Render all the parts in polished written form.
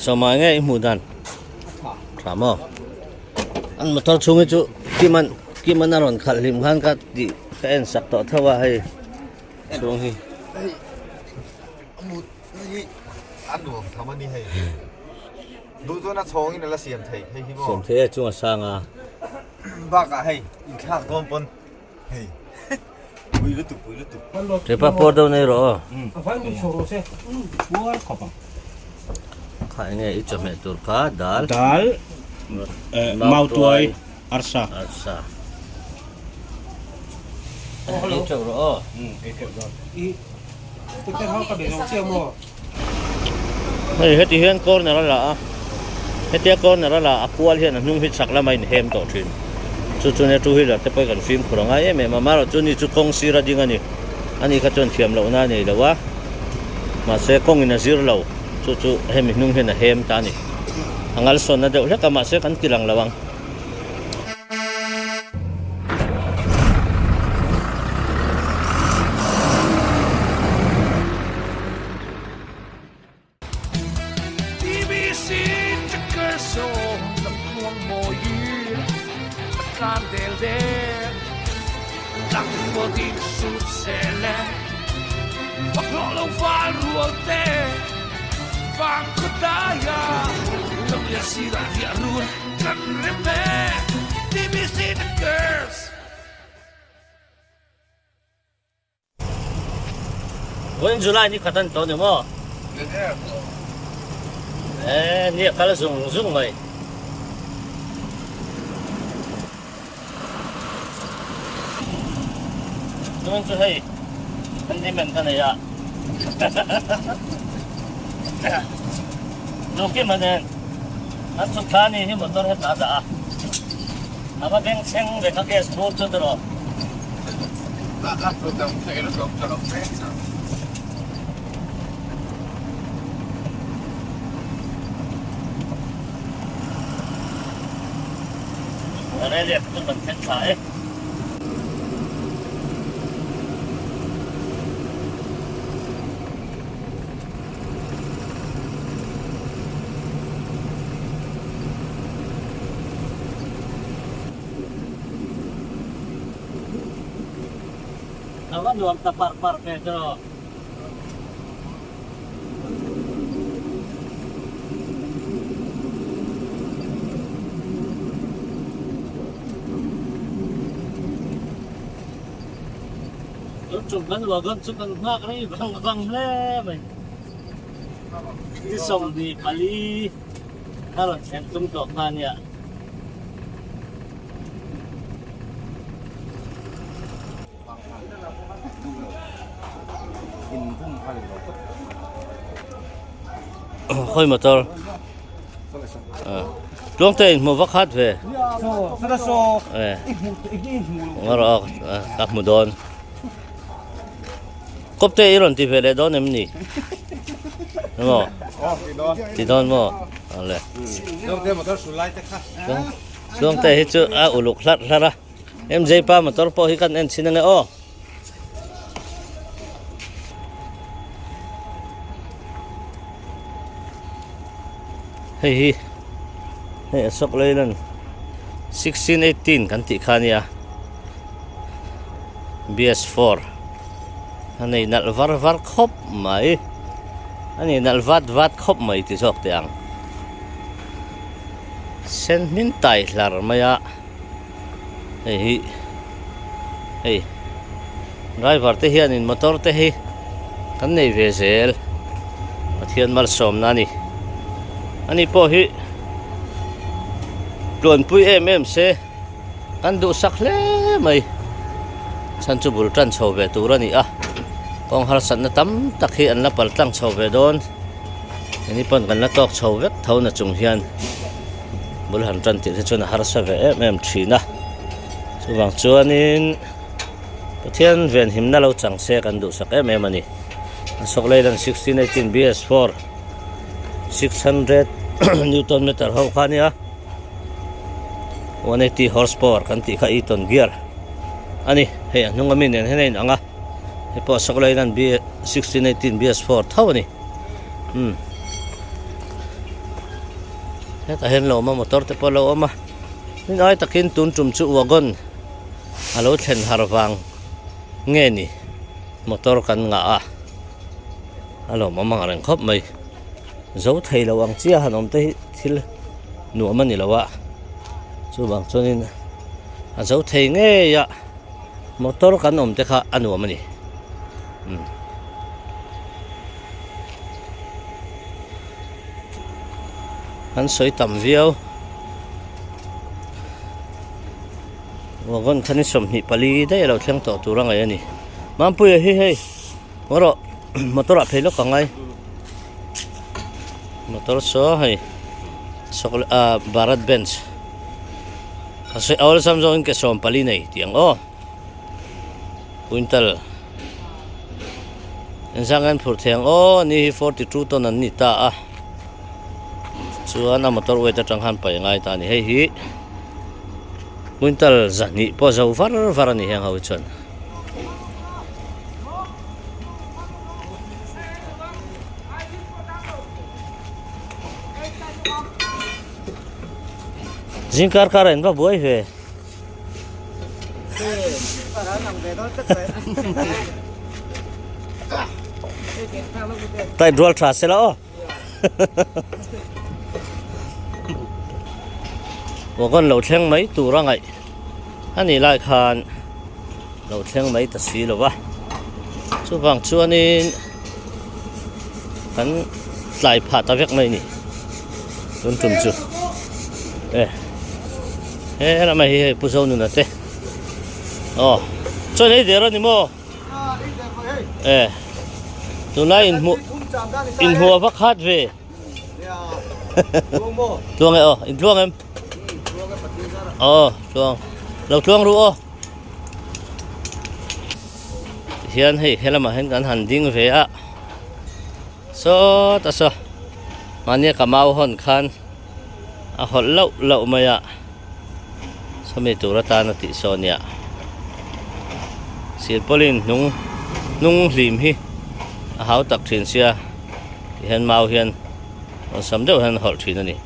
Sawma nge i hmuh dan? Tha maw? An motor chhung hi chu Kiman Kiman a rawn khalh hlim khan ka tih ka en sak tawh tho a hei chhung hi. Hei a mut hei hi a nuam tham a ni hei. Duh chuan a chhawng in a la siam thei hei hi maw? Siam thei e chung a sang a. Bakah hei inthlak dawn pawn hei pui lutuk pui lutuk. Hepa pawr deuh nei rawh aw. Kha enge i chawhmeh tur kha dal. Dal mautuai arsa. Arsa. Ei teuh rawh aw. Ei teuh dawn. Hei heti hian corner a la a, hetia corner a la a kual hian a hnung hi chak lama inhem tawh thin. Chu chu nia two wheeler te pawh hi kan fimkhur a ngai em em a, amaherawhchu ni chu kawng sir a ding a ni. Ani kha chuan thiam lohna a nei lo a, mahse kawngin a zir lo, chu chu hemi hnung hian a hem ta a ni. A ngalsawnna deuh hlek a, mahse kan ti lang lo ang. Vawiin July ni khat a ni tawh ni maw? Eh, ni a kal zung zung mai. Tun chu hei handyman ka nei a. Duhkim a nen an chhuk thla ni hi motor hetah a dah a. A va beng thleng ve ka gas bur chu tiraw. Aurelia chu kan thlen thla e. A va nuam ta par par ve tiraw. Tun tum kan wagon chu kan nghak rei vang vang hle mai. Ni 24 a rawn thlen tum tawh kha nia. Khawi motor tluang te in hmu vak hat ve ngarawh ka hmu dawn kawp te i rawn ti ve leh dawn em ni maw ti dawn maw ale tluang te hi chu a uluk hlarh hlarh a. MJ pa motor pawh hi kan en chhin ange aw. Hei hi hei Ashok Leyland 1618 kan tih kha ania BS4 a nei nalh var var khawp mai a nei nalh vat vat khawp mai ti zawk teh ang sen hmin tai hlar mai a. Hei hi hei driver te hianin motor te hi kan nei ve zel Pathian malsawmna a ni ani pawh hi tluanpui em em se kan duhsak hle mai chhan chu bul tan chho ve tur a ni a kawng harsatna tam tak hi an la pal tlang chho ve dawn Heni pawn kan la tawk chho vek tho na chung hian bul han tan tih te chuan a harsa ve em em thin a chuvang chuanin Pathian venhimna lo chang se kan duhsak em em a ni Ashok Leyland 1618 BS4 600 Newton meter ho kha ania 180 horsepower kan tih kha Eaton gear a ni hei a hnung ami nen hian a inang a hei pawh Ashok Leyland 1618 BS4 tho a ni. Umm. Hetah hian lo awm a motor te pawh a lo awm a tin ai takin tun tum chu wagon a lo thlen har vang nge ni motor kan ngah a a lawmawm ang reng khawp mai zo thei lo ang chiah han awm te hi thil nuam a ni lo a chuvang chuanin a zo thei ngei a motor kan awm te kha a nuam a ni umm. An sawi tam viau. Wagon khan hi 24 daih a lo thleng tawh tur a ngaih a ni. Mampuia hi hei haw rawh motor ah phei lawk ang ai. Motor saw hei sawk ah Bharat Benz a sawi awlsam zawngin ke 14 nei tih ang aw. Quintal engzah nge an phurh thei ang aw ani hi 42 ton an ni ta a chuan a motor weight atang khan paih a ngai ta a ni hei hi quintal zahnih pawh zo var var a ni heng ho hi chuan. Zingkar kar ah in va buai ve. Tight rual tha sela aw. Wagon lo thleng mai tur a ngaih a nih lai khan lo thleng mai ta si lo va. Chuvang chuanin kan tlai phah ta vek mai a ni tun tum chu e he lamah hi hei pu Zonuna te aw chuan ei der a ni maw e tunlai inhmuh inhmuh a va khat ve tluang e aw intluang em aw tluang lo tluang ru aw. Tihian hei helamah hian kan han ding ve a sawta saw mahnia ka mau hawn khan a hawlh loh loh mai a sawmi tur atana tih saw nia silpawlin hnung hnung hlim hi a hau tak thin sia tihian mau hian awlsam deuh hian a hawlh thin a ni.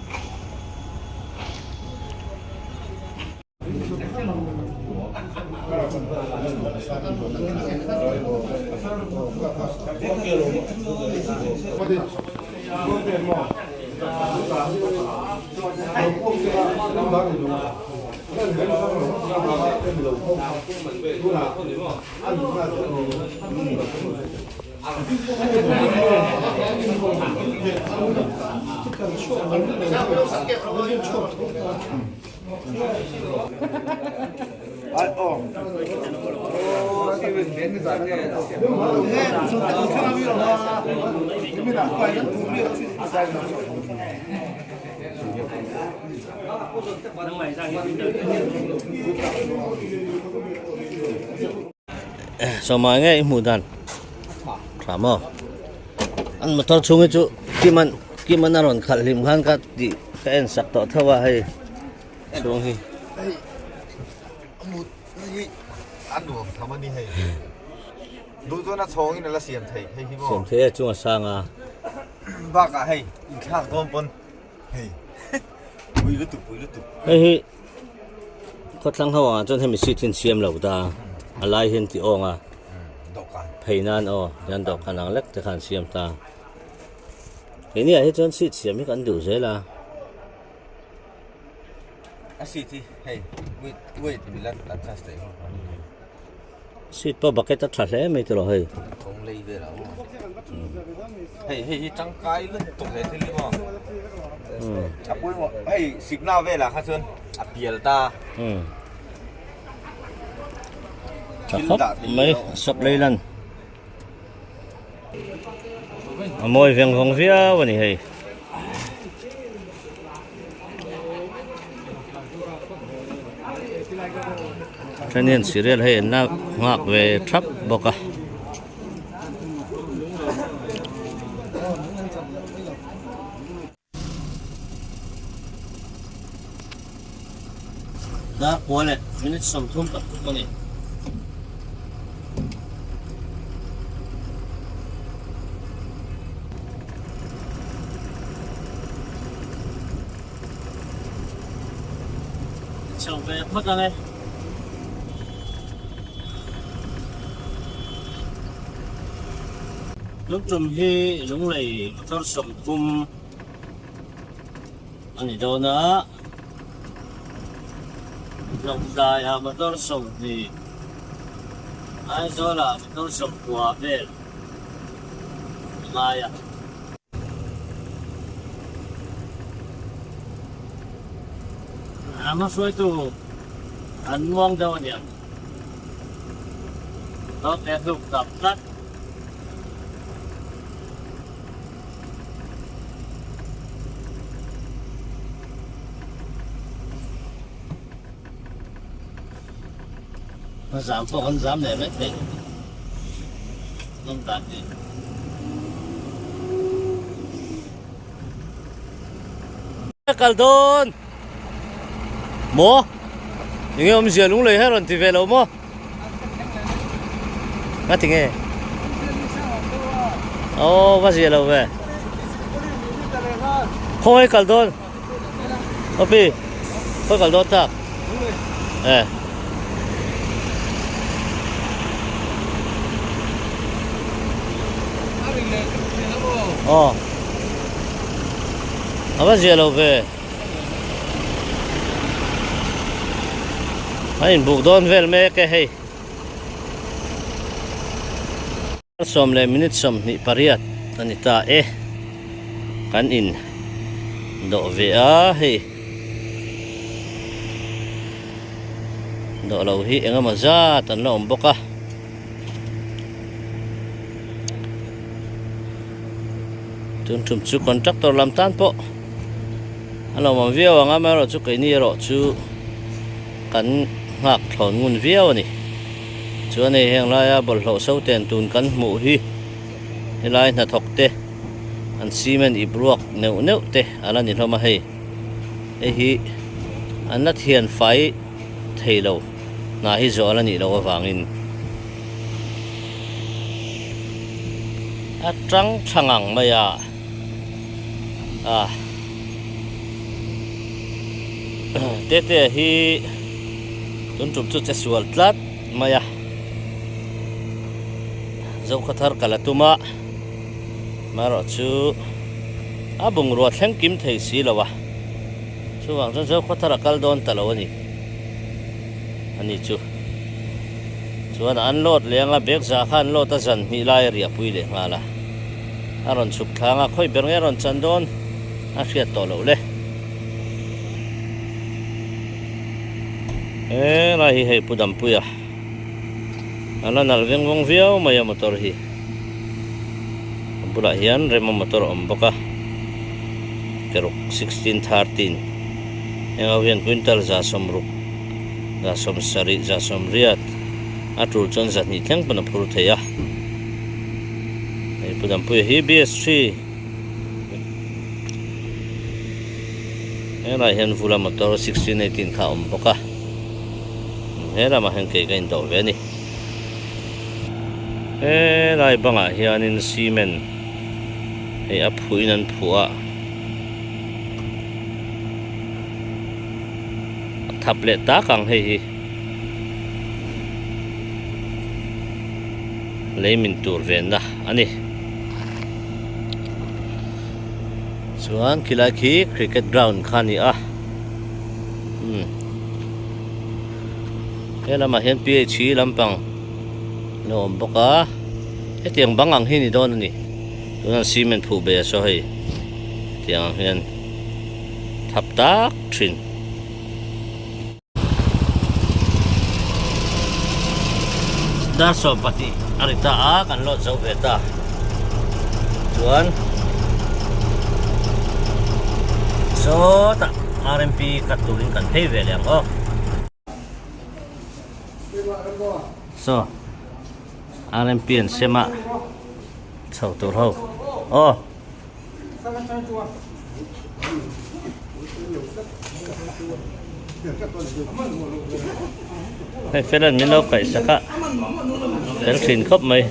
Sawma nge i hmuh dan tha maw an motor chhung hi chu kiman kiman a rawn khalh hlim khan ka tih ka en sak tawh tho a hei chhung hi mut hi a nuam tham a ni hei duh chuan a chhawng in a la siam thei hei hi maw siam thei a chung a sang a bakah hei inthlak dawn pawn hei pui lutuk pui lutuk hei hi Khawthlang ho ah chuan hemi seat hi an siam lo ta a lai hian ti awng a phei nan aw hian dawhkan ang lek te kha an siam ta keini ah hi chuan seat siam hi kan duh zel a. A seat hi hei weight weight mil a adjust theih ho. Seat pawh bucket a tha hle mai tiraw hei. Kawng lei vel a awm a. Hei hei hi tangkai lutuk he thil hi maw. A pawimawh hei signal velah kha chuan a pial ta. Tha khawp mai sawp lei lan. A mawi veng vawng viau a ni hei. Then hian cereal hei an la nghak ve thap bawk a. Dar kua leh minute 30 tak a ni. chho ve phawt ang e. Tun tum hi Lunglei motor 30 a ni dawn a, Lawngtlaiah motor 20, Aizawlah motor 90 vel a ngai a. Ram a hruaitu an muang deuh a niang. Dawt leh hluk tak tlat. A zam pawh kan zam leh mai thei. Nawm dan hi. Kal dawn maw enge awmzia lunglei hi a rawn ti ve lo maw nga ti nge aw va zia lo ve khawngaih kal dawn Opi khawi kal dawn tak e. Aw a va zia lo ve a inbuk dawn vel mek e hei 10 leh minute 28 a ni ta e kan in dawh ve a hei dawh lo hi engemaw zat an la awm bawk a. Tun tum chu contractor lam tan pawh a lo awm viau ang a amaherawhchu keini erawh chu kan nghak thlawn ngun viau a ni chuan hei heng laia bawlhhlawh so ten tun kan hmuh hi helai hnathawk te an cement ip ruak neuh neuh te a la ni hlawm a hei hei hi an la thian fai thei lo hna hi zawh a la nih loh avangin. A tang tha ngang mai a a tete hi tun tum chu che sual tlat mai a Zokhathar kal a tum a marawh chu a bungrua thleng kim thei si lo a chuvang chuan Zokhathar a kal dawn ta lo a ni ani chu. Chuan an load leh anga bag zah kha an load a zan hnih lai a riah pui leh nghal a. A rawn chhuk thlang a, khawi ber nge a rawn chan dawn a hriat tawh loh le. He lai hi hei Pu Dampuia a la nalh veng vawng viau mai a motor hi. A bulah hian rema motor a awm bawk a, keruk 1613 heng ho hian quintal 160. 70, 80 a tul chuan 200 thleng pawn a phur thei a. Hei Pu Dampuia hi BS3 helaiah hian Vula motor 1618 kha a awm bawk a. He lamah hian kei ka indawh ve a ni. Helai bangah hianin cement hei a phuhin an phuh a. A thap leh tak ang hei hi lei min tur venna a ni. Chuan khilai khi cricket ground kha a ni a umm he lamah hian ph hi lampang a lo awm bawk a hetiang bang ang hi a ni dawn a ni tunah cement phuh ve a saw hei hetiang ang hian. Thap tak thin. Dar 12 a ri ta a, kan load zo ve ta. Chuan sawtah RMP cut turin kan phei ve leh ang aw. Saw RMP an sem a chho tur ho aw. Hei felan min lo kaih sak a fel thin khawp mai.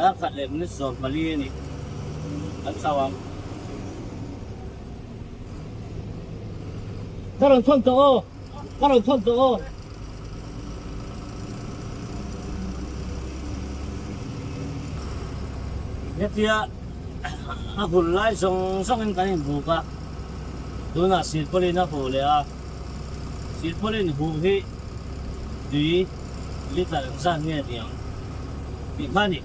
Dar khat leh minute 14 a ni. Kan chau ang. Ka rawn thawn tawh aw. Ka rawn thawn tawh aw. Hetia a hun lai zawng zawngin kan inbuk a, tunah silpawlin a huh leh a, silpawlin huh hi tui litre engzat nge ni ang tih kha a ni.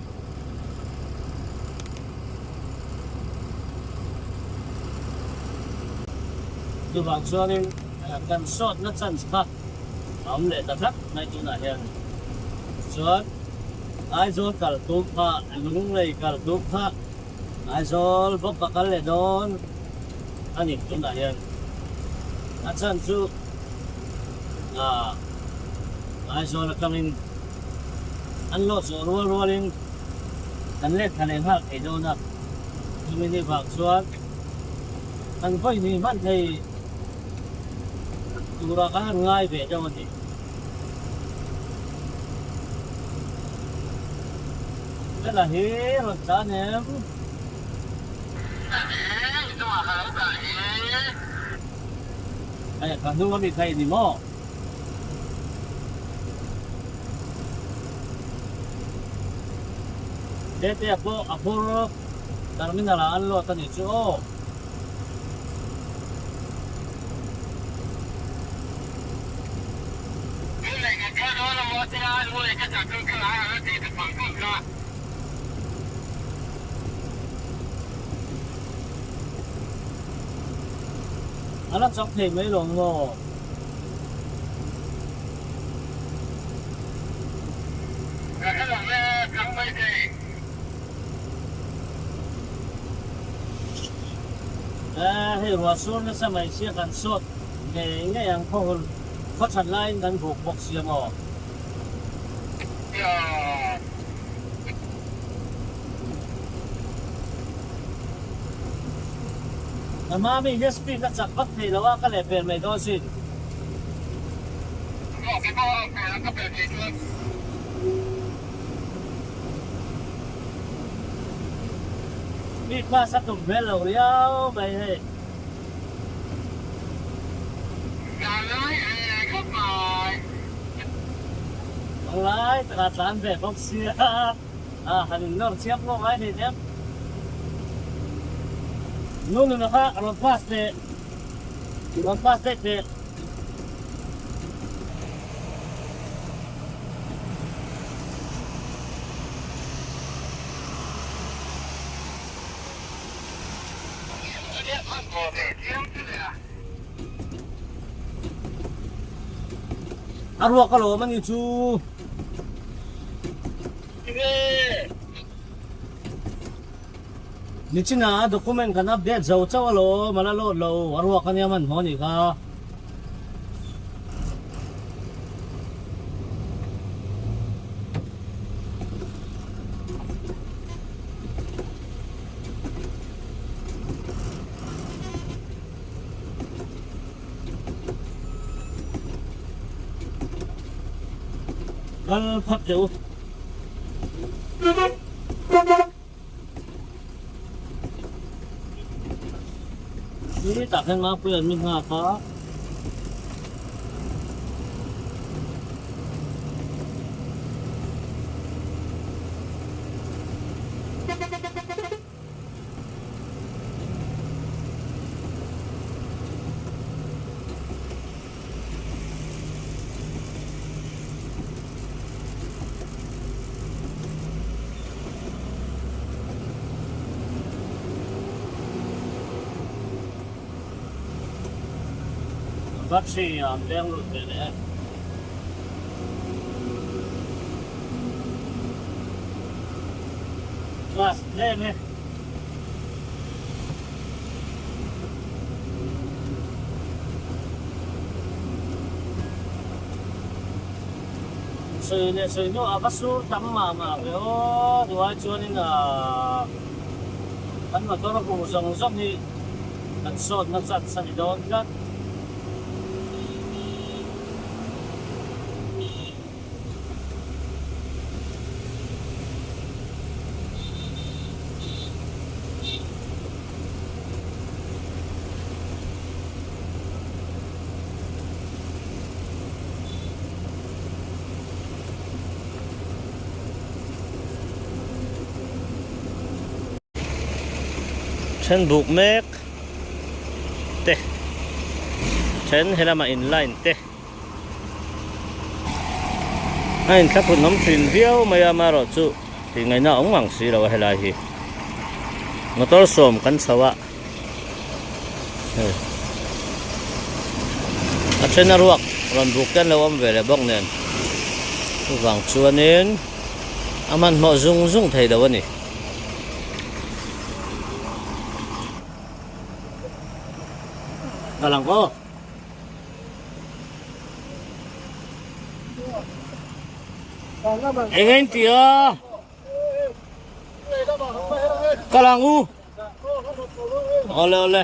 Chuvang chuanin kan sawtna chance kha a awm leh ta tlat mai tunah hian chuan Aizawl kal tum kha Lunglei kal tum kha Aizawl bawk ka kal leh dawn a ni tunah hian a chhan chu ah Aizawl atangin an lawh zawh rual rualin kan let thla leh nghal thei dawn a chumi ni vang chuan kan vawi hnih hman thei Turah khan an ngai ve deuh a ni. Fela hi rawn tlan em? Hei ka hnung ami kha i ni maw? Tetea pawh a phur terminal ah an load a nih chu aw. A la chak thei mai lo maw? Hei ruah sur nasa mai sia kan sawt ngei ngei ang khaw hun khaw that laiin kan buk bawk sia maw? Ka mami hian speed a chak vak thei lo a ka leh pel mai dawn sin. Mi class a tum hmel lo riau mai hei. Panglai takah tlan ve bawk sia a han in nawr chiam ngawk lai thei tep. Nu nuna kha rawn pass teh rawn pass daih teh. A ruak alawm a ni chu. Nichina a document kan update zo chauh alawm a la load lo a ruak ania hmanhmawh a nih kha. Kal phawt teh u. Ni tak hian Mapui an mi nghak a. Battery an leng lut ve leh e. Class tlem e. Sawi leh sawi hnu a va sur tam mah mah ve aw duai chuanin ah kan motor huh zawng zawng hi kan sawtna chance a ni dawn tlat. Then buk mek te then helamah in line te a inthlaphun awm thin viau mai a amaherawhchu tih ngaihna a awm ngang si lo a helai hi motor sawm kan chho a hei a then a ruak rawn buk te an lo awm ve leh bawk nen chuvang chuanin a hmanhmawh zung zung thei lo a ni. Kal ang aw. Eng eng ti a? Kal ang u. Ole ole.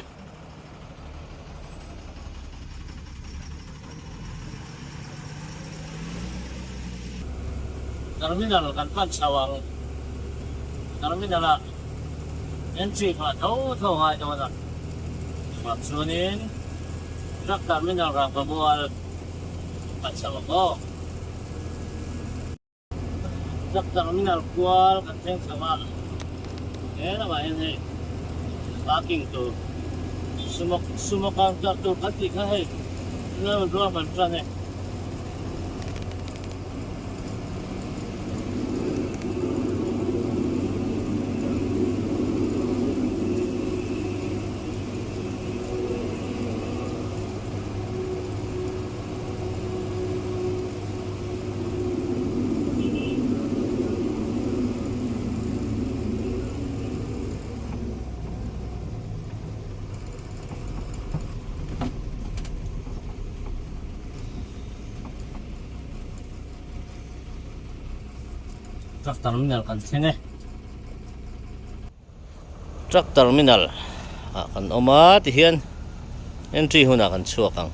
Terminal kan pan chho ang. Terminal ah entry nghah tho tho a ngai dawn a. Chhuak chuanin truck terminal rangvamual pan chho ang aw. Truck terminal kual kan thleng chho a, he lamah hian hei parking tur sumo sumo counter tur kan tih kha hei tunlai ruahman tan e. Truck terminal kan thleng e. Truck terminal ah kan awm a tihian entry hunah kan chhuak ang.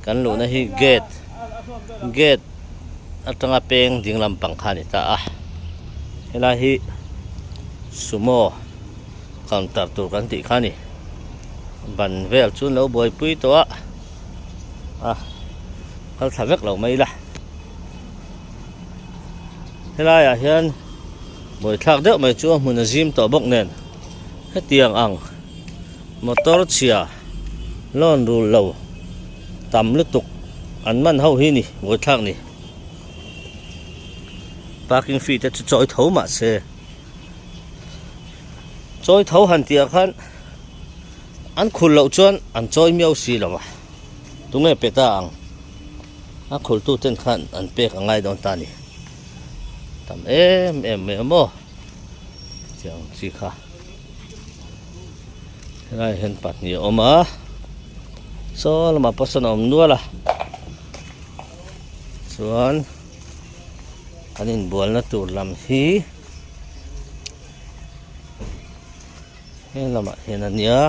Kan luhna hi gate gate atanga peng ding lampang kha a ni ta a. Helai hi sumo counter tur kan tih kha a ni. Ban vel chu an lo buaipui tawh a a kal thla vek lo mai ila. Helaiah hian buaithlak deuh mai chu a hmun a zim tawh bawk nen hetiang ang motor chhia lawn rul lo tam lutuk an man ho hi ni buaithlak ni parking fee te chu chawi tho mah se chawi tho han tih ah khan an khul loh chuan an chawi miau si lo a tunge pe ta ang. A khultu ten khan an pek a ngai dawn ta a ni. Tam em em mai a maw tiang chi kha. Helai hian pahnih a awm a, saw lamah pawh sawn a awm nual a. Chuan kan inbualna tur lam hi he lamah hian a nia.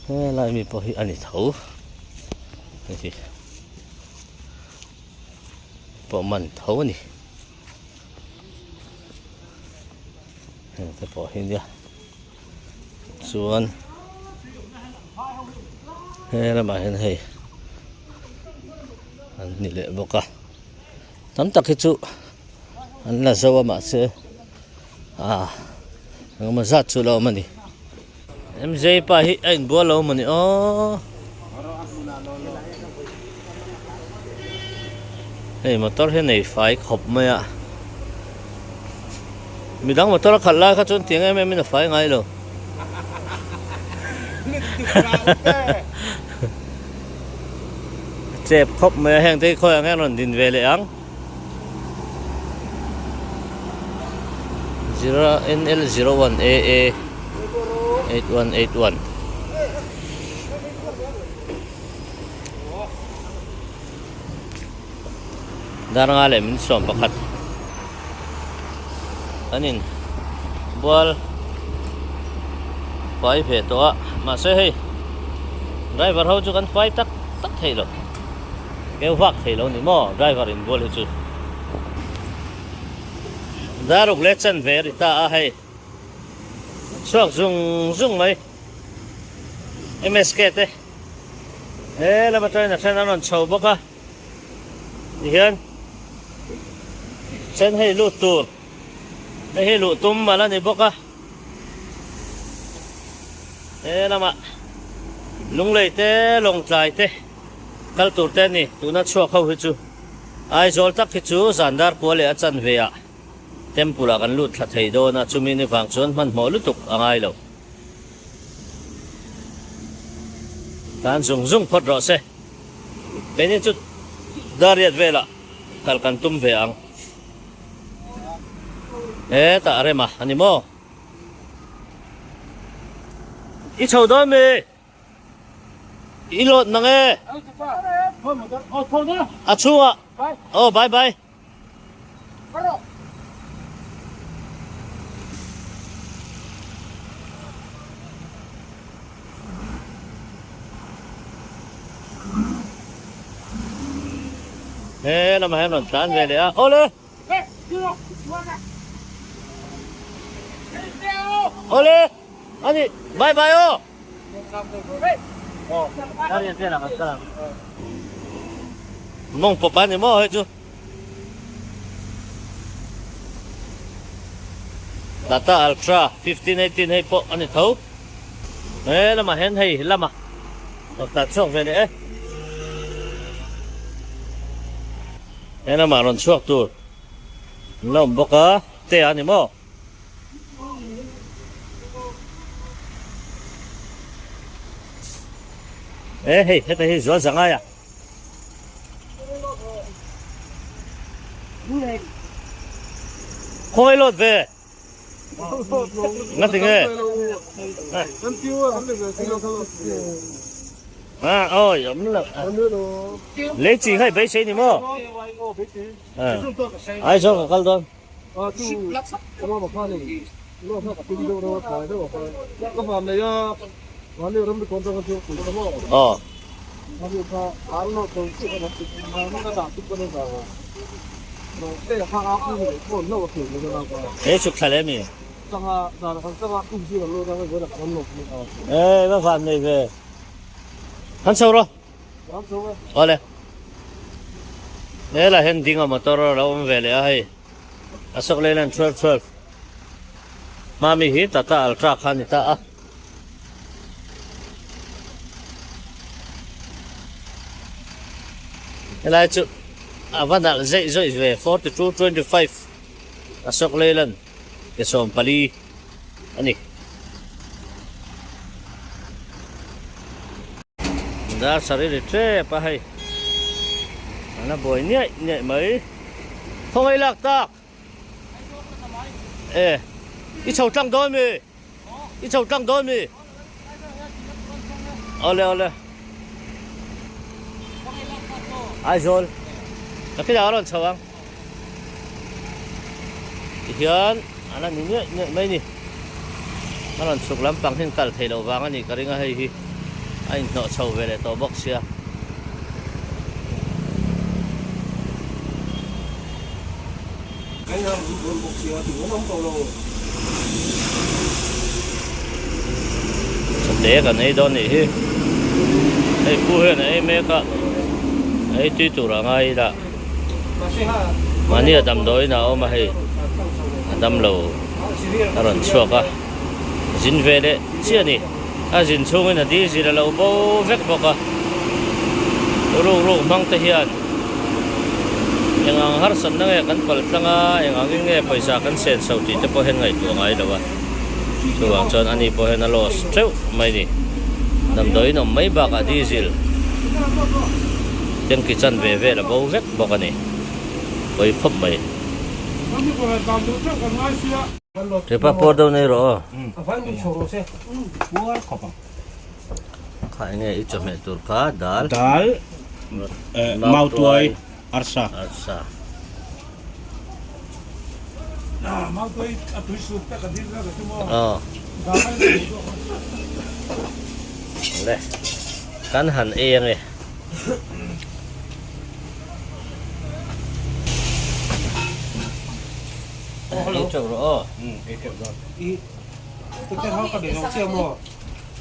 Helai mi pawh hi a ni tho hei hi pawh man tho a ni heng te pawh hi nia chuan he lamah hian hei an ni leh bawk a tam tak hi chu an la zo a mahse ah engemaw zat chu la awm a ni. MJ pa hi a inbual lo mawni aw. Hei motor hi a nei fai khawp mai a. Midang motor a khalh lai kha chuan tiang em em in a fai ngai lo. A chep khawp mai a heng te hi khawi ang hian rawn din ve leh ang. Zero NL 01 AA 8181 Dar nga leh min sawm pakhat an in bual fai ve tawh a mahse hei driver ho chu kan fai tak tak thei lo. Keu vak thei lo ni maw driver in bual hi chu. Daruk leh chan ve a ri ta a hei. Chhuak zung zung mai. MSK te he lama tawin a then an rawn chho bawk a. Tihian. Then hei lut tur hei hi luh tum a la ni bawk a he lamah lunglei te lawngtlai te kal tur te a ni tuna chhuak ho hi chu Aizawl tak hi chu zan dar kua leh a chanve ah temple ah kan lut thla thei dawn a chumi ni vang chuan hmanhmawh lutuk a ngai lo tan zung zung phawt rawh se keini chu dariat velah. Kal kan tum ve ang. Hetah a rem a, a ni maw? I chho dawn mi? I lawt nang e? A chhungah. Aw, bye bye. He lamah hian rawn tlan ve leh a awle awle ani bye bye aw mawng pawp a ni maw hei chu. Tata Ultra 1518 hei pawh a ni tho. He lamah hian hei lama rawn tlan chhuak ve leh e. He lamah rawn chhuak tur an la awm bawk a, te a ni maw? E hei heta hi zual zangai a. Khawi lawt ve. Nga ti nge? À ôi, ấm là lấy chỉ hay bấy xe ni mo. Ai cho cả kal don. Aw. He chhuk thla leh mi? Ê, va van nei ve. Han chho rawh. Awle. He lah hian ding a motor a lo awm ve leh a hei. Ashok Leyland 1212. Hmami hi Tata Ultra kha a ni ta a. Helai chu a va nalh zeih zawih ve 4225 Ashok Leyland ke 14 a ni. Dar sarih ri tep a hei an la buai niaih niaih mai khawngaih lak tak e i chho tlang dawn mi i chho tlang dawn mi awle awle Aizawl ka khilai a rawn chho ang tihian a la ni niaih niaih mai ni a rawn chhuk lampang hian kal theih loh vang a nih ka ring a hei hi a inhnawh chho ve leh tawh bawk sia. Chate kan ei dawn nih hi hei pu hian a ei mek a a ei tui tur a ngai ila mahni a damdawiin a awm a hei a damlo a rawn chhuak a zin ve leh chiah a ni a zin chhungin a diesel a lo bo vek bawk a ruk ruk hmang te hian eng ang harsatna nge kan pal tlang a eng angin nge pawisa kan sen chho tih te pawh hian ngaihtuah ngai lo a chuvang chuan ani pawh hian a loss teuh mai a ni damdawiin awm mai bakah diesel tanki chanve vel a bo vek bawk a ni pawi khawp mai. Kepa pawr deuh nei rawh aw. Kha enge i chawhmeh tur kha dal. Dal, mautuai, arsa. Arsa. Aw. Le kan han ei ange. Ei teuh rawh aw.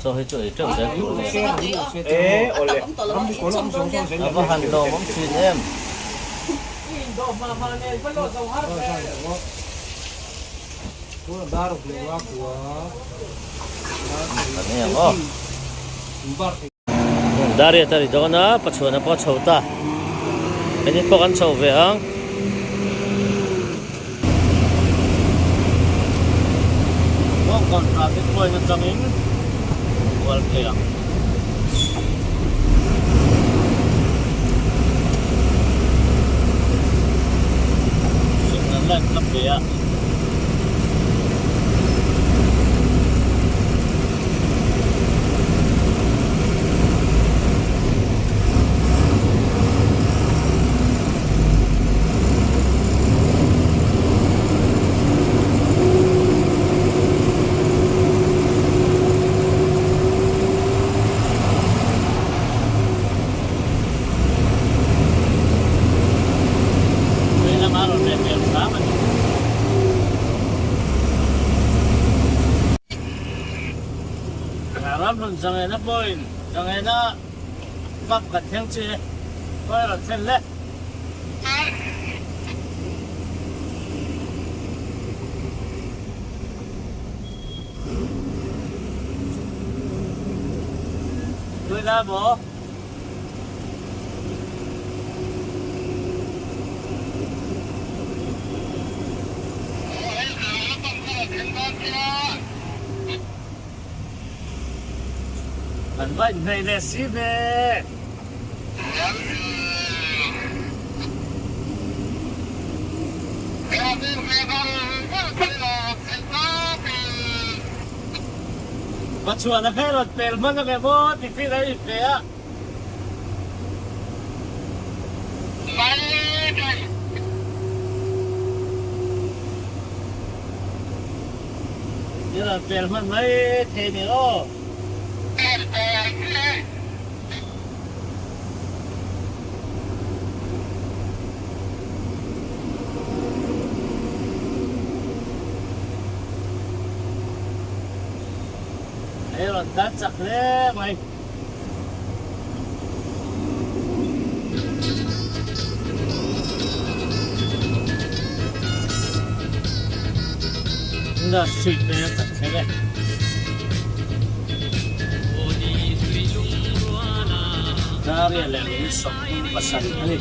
Chaw hi chu ei teuh zel tur a ni. A va han lawm awm thin em. Dariat a ri dawn a, Pachuana pawh a chho ta. Keini pawh kan chho ve ang. Bawngkawn traffic point atangin kual phei ang. Signal light ka pe a. Lehlamah rawn reh hmel hram a ni. Ramhlun Zangena pawhin Zangena Cup kan thleng che khawi a rawn thlen le. Tui lai maw? Kan va inhnaih leh si ve. Pachuan a hmel rawn pel hman ang em aw ti feel a inpe a. I rawn pel hman mai thei ni aw. Hei rawn tlan chak hle mai. Industry te kan thleng e. Daria leh min 27 a ni.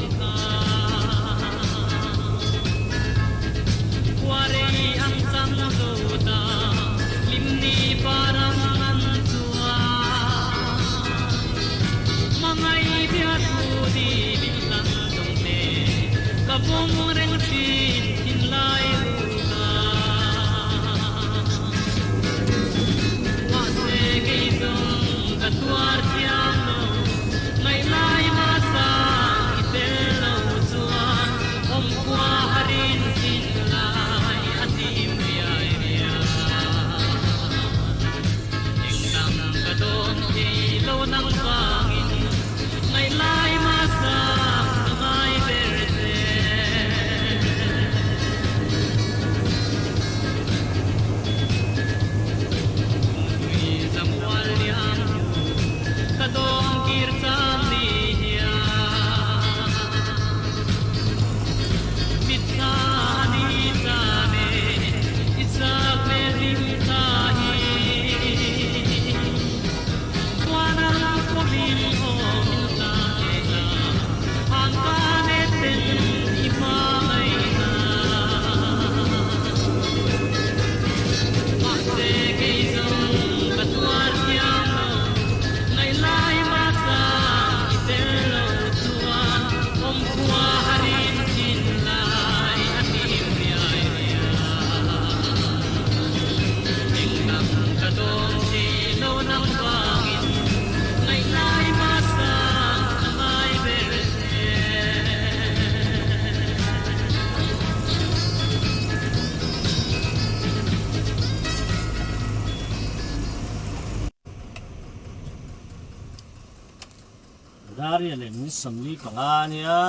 Daria leh min 45 a nia,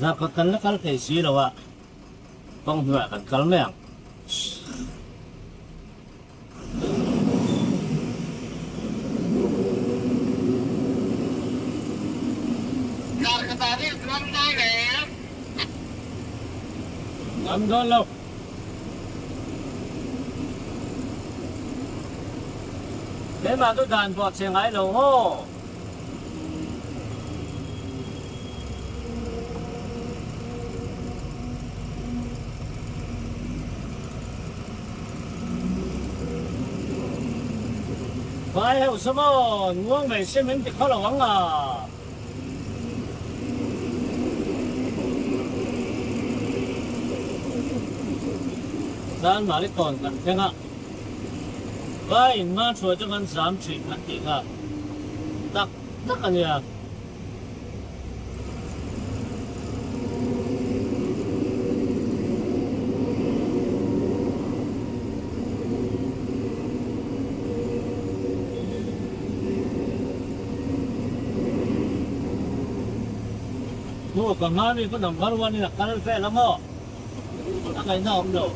zarkawt kan la kal thei si lo a, kawng hnuaiah kan kal mai ang. Ngam dawn lo. Keimah chu dan pawh che ngai lo aw. Vai ho saw maw nuang mai se min ti khaw lo ang a. Zan mali tawn kan thleng a, vai in hma thuai chu kan zam thin an tih kha tak tak a nia. Hnu ka hma mi ka number one in a kal vel a maw? A ngaihna awm lo.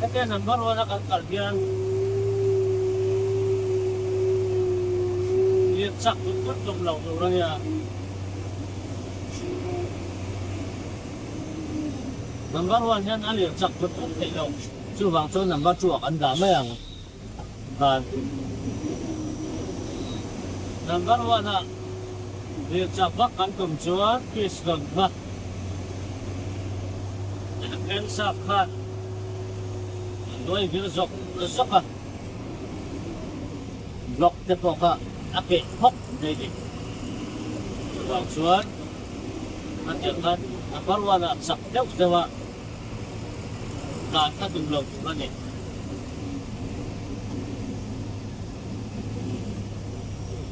Hetia number one a kan kal hian lir chak tut tut tum lo tur a nia. Number one hian a lir chak tut tut theih lo. Chuvang chuan number two ah kan dah mai ang. Dan number one ah lir chak vak kan tum chuan piston kha en sap khan an nuai vir zawk zawk a, block te pawh kha a keh phawk mai ni. Chuvang chuan a tiang khan number one ah chak deuh deuh a dan kha tum lo tur a ni.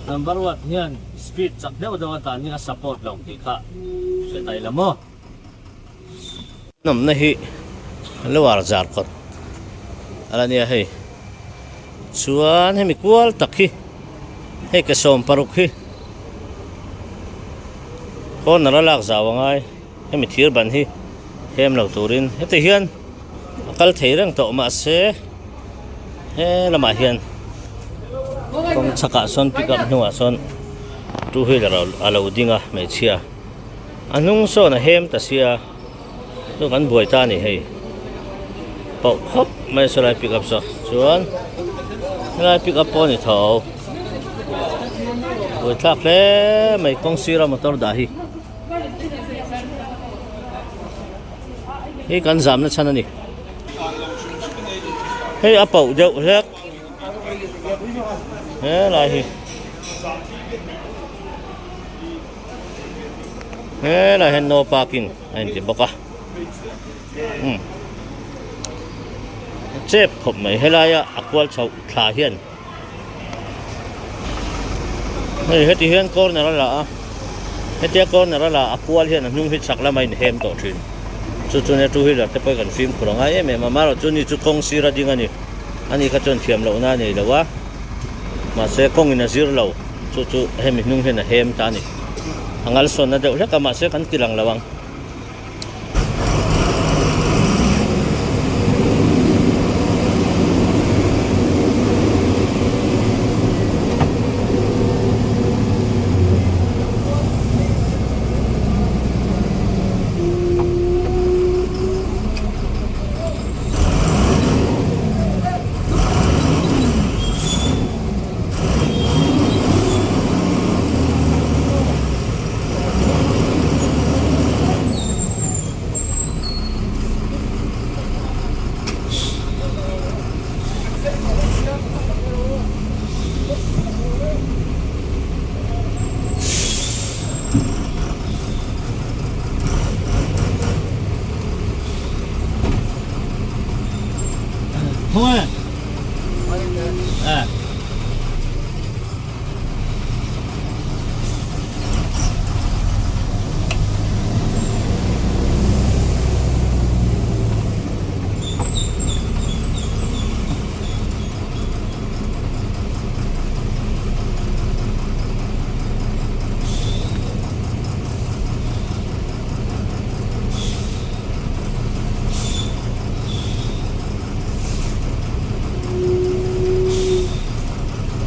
Number one hian speed chak deuh deuh a dan hi a support lo tih kha hre ta ila maw? Nawmna hi lower zar kawt a la nia hei chuan hemi kual tak hi hei ke 16 hi corner a lak zau a ngai hemi thir ban hi hem lo turin heti hian a kal thei reng tawh mahse he lamah hian kawng chhakah sawn pick up hnungah sawn two wheeler a lo ding a hmeichhia. A hnung sawn a hem ta sia chu kan buai ta a ni hei pauh khawp mai a sawlai pick up saw chuan helai pick up pawh a ni tho buai thlak hle mai kawng sira motor dah hi hei kan zamna chhan a ni hei a pauh deuh hlek helai hi. Helai hian no parking a inti bawk a umm chep khawp mai helaia a kual chhoh thla hian hei heti hian corner a la a hetia corner a la a kual hian a hnung hi chhak lama inhem tawh thin chu chu nia two wheeler te pawh hi kan fimkhur a ngai em em a amaherawhchu ni chu kawng sir a ding a ni ani kha chuan thiam lohna a nei lo a mahse kawngin a zir lo. Chu chu hemi hnung hian a hem ta a ni. A ngalsawnna deuh hlek a mahse kan ti lang lo ang.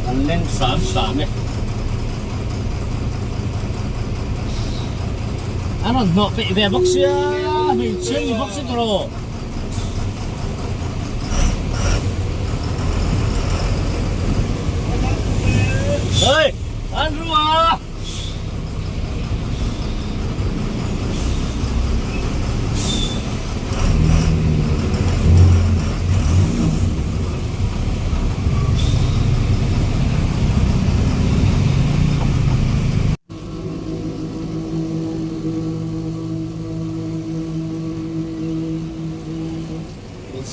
An leng sam sam e. An rawn hnawh peih ve bawk sia, hmeichhia ni bawk si tawh. Hei, Andrew a!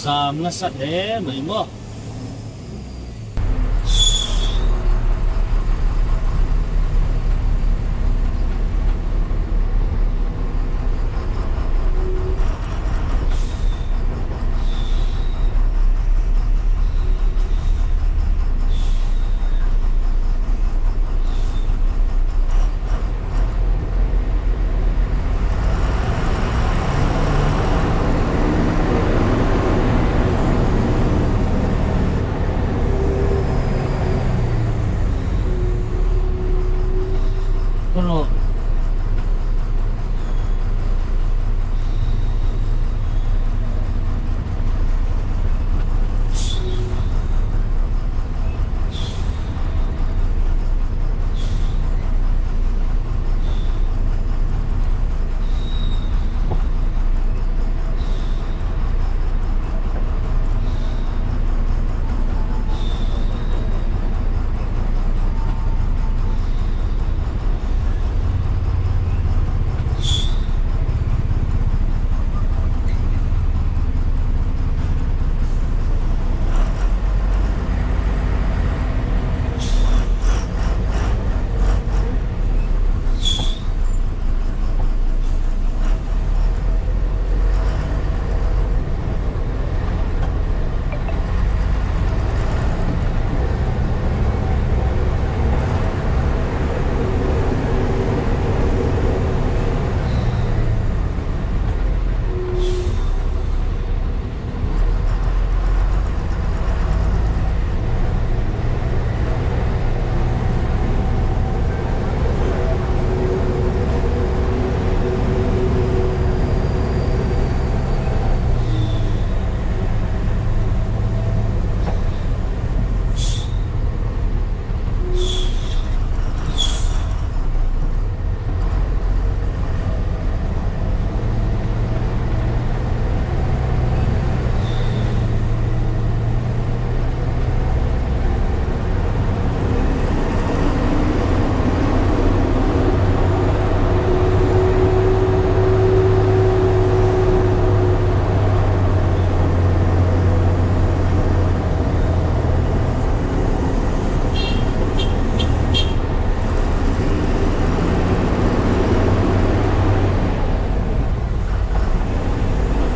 Zam nasa hle mai maw.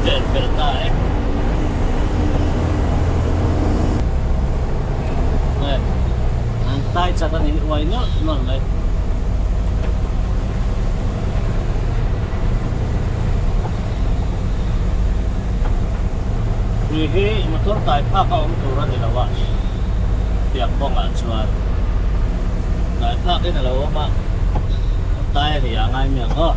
Vel fel ta e. Hei, an tai chat a ni uai nawlh nawlh mai. Hrui hi motor kai phak a awm tur a ni lo a, tiang kawngah chuan kai phakin a lo awm a, an tai a ni a ngai mi ang aw.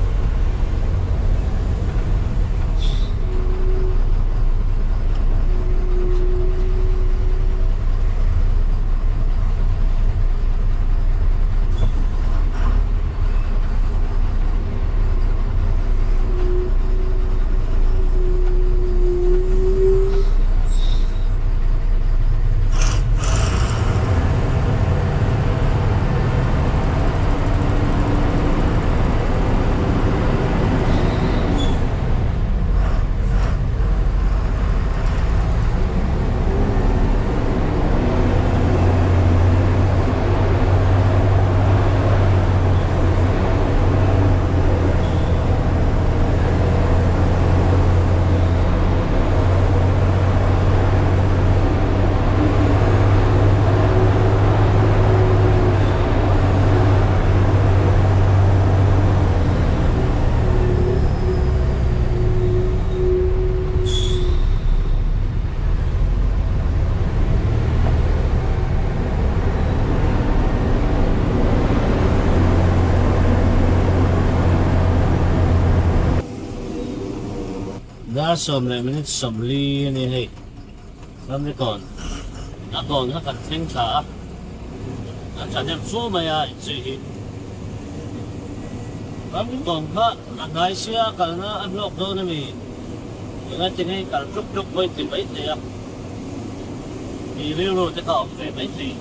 Dar sawm leh minute 40 a ni hei. Ramri kawn a kawn kha kan thleng thla a, a thahnem fu mai a inzui hi. Ramri kawn kha a hnai sia a kalna a hlawk dawn a mi? Engati nge kal tluk tluk pawh in ti mai thei a, mi rilru te kha a awm ve mai thei.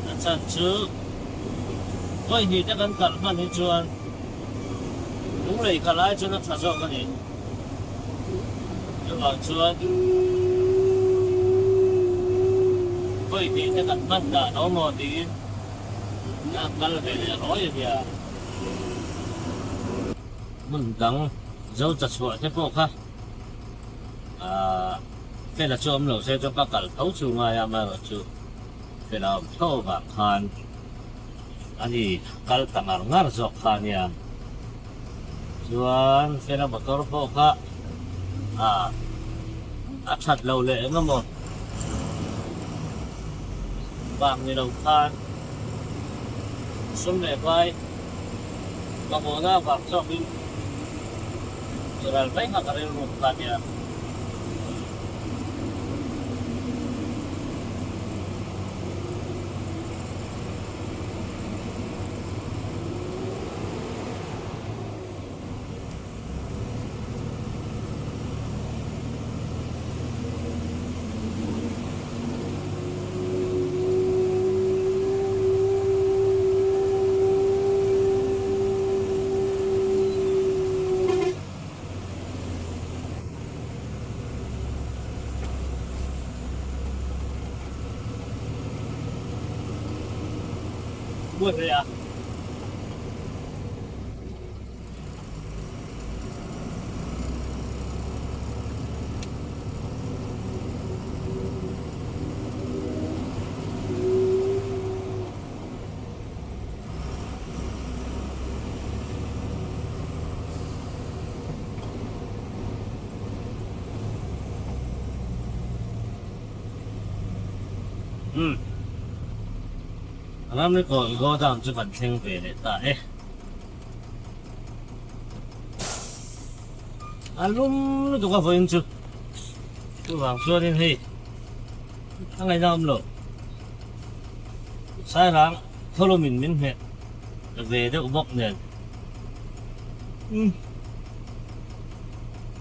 A chhan chu vawi hnih te kan kal hman hi chuan lunglei kal ai chuan a tha zawk a ni. Chuvang chuan vawi hnih te kan hman dan awm aw tiin a kal ve leh rawi a nia. Hmun dang zo cha chhuah te pawh kha Fela chu awm lo se chuan ka kal tho chu ngai a, amaherawhchu Fela awm tho avang khan ani kal ta ngar ngar zawk kha a nia. Chuan Fela motor pawh kha a that lo leh eng emaw vang ni lo khan sum leh vai mamawhna avang zawkin ral mai kha ka rilru kha a nia. Buat rih a. Umm. Ramri kawn godown chu kan thleng ve leh ta e. A lum lutuk a vawiin chu chuvang chuanin hei a ngaihna awm lo. Sairang thawlawmin min hmeh ve deuh bawk nen umm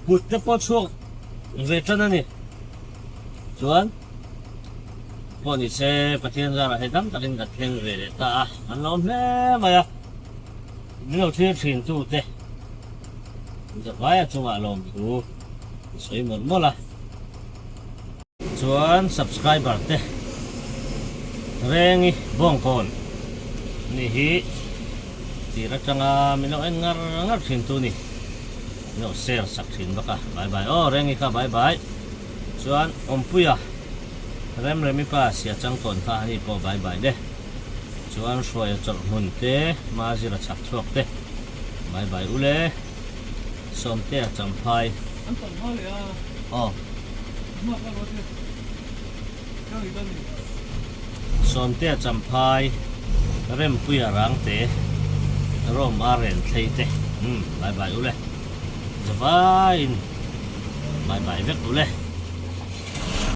kut te pawh chhuak ve tan a ni chuan pawh ni se Pathian zarah hei dam takin kan thleng ve leh ta a an lo awm hle mai a min lo thlir thin tu te zavaia chungah lawmthu sawi mawlh mawlh a. Chuan subscriber te Rengi Bawngkawn ni hi tir atanga min lo en ngar ngar thin tu ni min lo share sak thin bawk a bye bye aw Rengi kha bye bye chuan Awmpuia Remremi pa sia changkawn kha ani pawh bye bye le chuan Hruaia chawlh hmun te Mazira chhak chhuak te bye bye ule. Sawmtea Champhai. An tam hma leh a. Aw. Hma ka lo che. Ka ri ta ni. Sawmtea Champhai, Rempuia Rangte, Rome a ren thlei te. Umm bye bye ule. Zavaiin bye bye vek ule.